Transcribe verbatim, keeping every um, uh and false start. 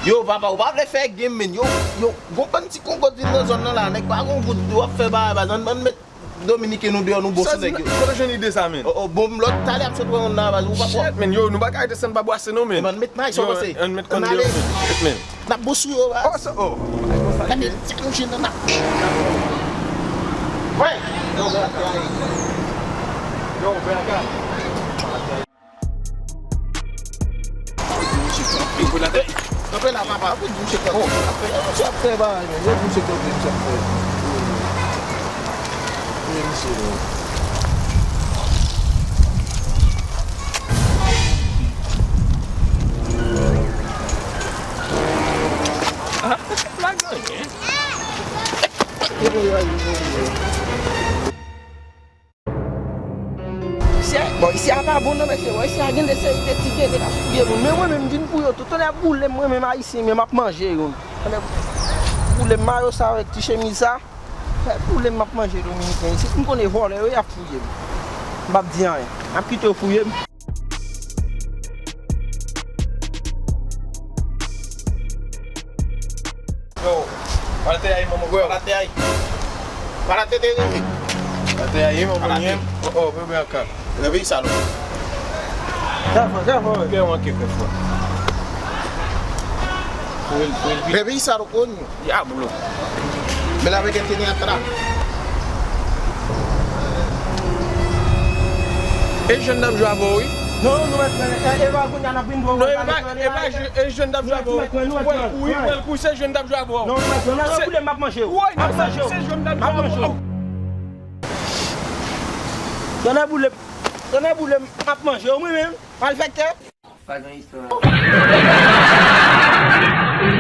Yo, papa, ou pa vle fè game, men. Yo, yo, gon bann ti kongo t vin nan zòn nan la, nèg pa gon goud, w ap fè bagay, baz, ann, ann met Dominiken nou deyò, nou bon sou nèg yo. Kote w jwenn ide sa, men? Oh, oh, bon, lòt talè ap sot wè moun nan, baz, ou pa kwè. Shit, men, yo, nou pa ka rete san n pa bwase, non, men. Ann met may, sa w panse? Ann met konn deyò, men. Shit, men. N ap bon sou yo, baz. Oh, sa, oh. Gade, sa nou jwenn nan, n ap. Wè! Yo, baka. Yo, baka. Kanpe la, papa, pou di misye kanpe. Misye ap fè bagay, men. Yo di misye kanpe, misye ap fè. Wi, misye, men. Ah, la ganyen. Mesye, bon, isi a pa bon non, mesye. Bon, isi a gen de seri de ti gele k ap fouye moun. Men mwen menm, m vin pou yo tou. Tonnè boule m, mwen menm, ayisyen, men m ap manje yo. Tonnè boule m, mayo sa avèk ti chemiz sa. Boule m, m ap manje dominiken isi. M konnen vòlè yo, y ap fouye m. M p ap di anyen. M ap kite yo fouye m. Yo, pa la te ay, manman, bro. Pa la te ay. Pa la te te reve. Pa la te ay, manman, pa la te. Oh, oh, bebe aka. Reve sa lo. Kè fò, kè fò. Kè manke, kè fò. Reve sa lo konyo. Diablo. Me la vete tene atra. E jèn n ap jwe avè w, wi. Non, nou mèt pran, e, e pa kounye a n ap vin pran. Non, e pa, e pa jè-, e jèn n ap jwe avè w. Ou pral kouri, ou pral kouri, se jèn n ap jwe avè w. Non, nou mèt pran, nan boule m ap manje w. M ap manje w. Se jèn n ap jwe avè w. Tonnè boule, tonnè boule m ap manje w, mwen menm. Malfektè. Pa gen istwa.